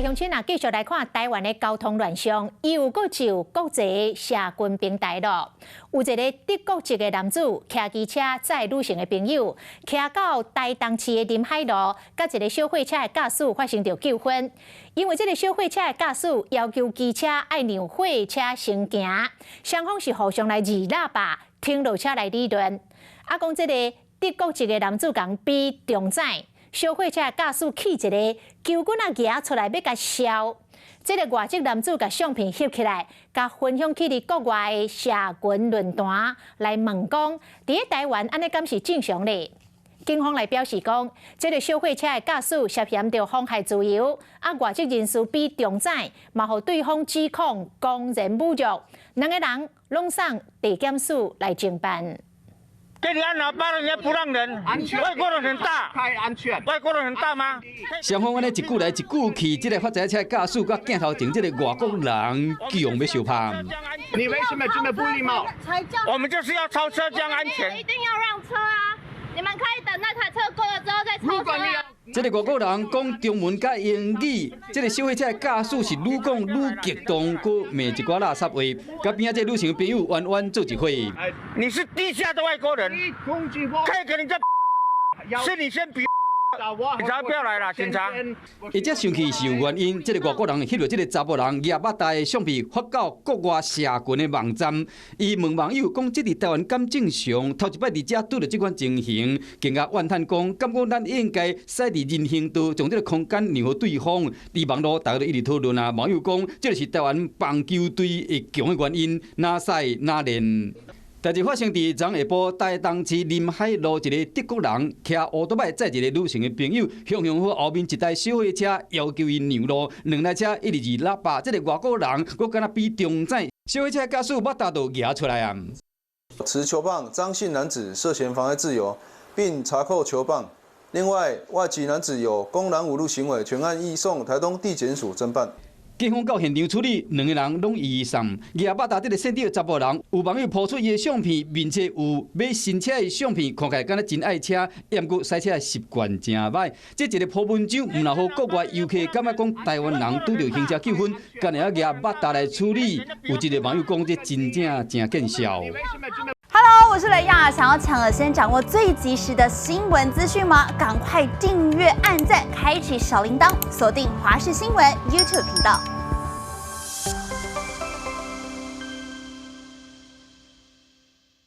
來鄉親啊，繼續來看台灣的交通亂象，又閣上國際社群平台咯。有一個德國籍的男子，騎機車載女性的朋友，騎到台東市的林海路，佮一个小貨車的駕駛發生著糾紛。因為這个小貨車的駕駛要求機車愛讓貨車先行，雙方是互相來按喇叭，停落車來理論。啊，講這个德國籍的男子共比中指。小貨車駕駛氣一个球棍仔舉出來欲共削，這个外籍男子共相片翕起來，共分享去佇國外的社群論壇來問講，佇咧台灣按呢敢是正常咧？警方來表示講，這个小貨車的駕駛涉嫌著妨害自由，啊外籍人士比中指，嘛予對方指控公然侮辱，兩个人攏送地檢署來偵辦。給你按喇叭了，你還不讓人？外國人很大，太安全。外國人很大嗎？雙方按呢一句來一句去，這个發財車駕駛佮鏡頭前這个外國人強欲相拍。你為什麼這麼不禮貌？我們就是要超車，這樣安全。一定要讓車啊！你們可以等那台車過了之後再超車啊。這个外國人講中文佮英語，這个小貨車駕駛是愈講愈激動，閣罵一寡垃圾話，佮邊仔這个女性朋友冤冤做一伙。你是低下的外國人，可以給人家，是你先比。警察不要來啦，警察。伊這生氣是有原因，這个外國人翕著這个查埔人攑腹膣的相片發到國外社群的網站，伊問網友講：這佇台灣敢正常？頭一擺佇遮拄著這款情形，更加怨嘆講，感覺咱應該駛佇人行道，將這个空間讓予對方。佇網路大家都一直討論啊，網友講，這就是台灣棒球隊會強的原因，哪使哪練。代誌發生佇昨下晡，台東市林海路一个德國人騎烏多擺載一个女性的朋友，雄雄好後面一台小貨車要求伊讓路，兩台車一直按喇叭，這个外國人閣敢若比中指，小貨車駕駛腹膣都舉出來啊！持球棒張姓男子涉嫌妨礙自由，並查扣球棒。另外，外籍男子有公然侮辱行為，全案移送台東地檢署偵辦。警方到現場處理，兩个人攏移送。攑腹膣這个現場查埔人，有網友 po 出伊的相片，面冊有買新車的相片，看起來敢若真愛車，毋過駛車的習慣誠䆀。這一个 po 文章，毋但予國外遊客感覺講台灣人拄著行車糾紛，敢會曉攑腹膣來處理。有一个網友講，這真正誠見笑。 Hello，我是雷亞，想要搶先掌握最及時的新聞資訊嗎？趕快訂閱、按讚、開啟小鈴鐺，鎖定華視新聞 YouTube 頻道。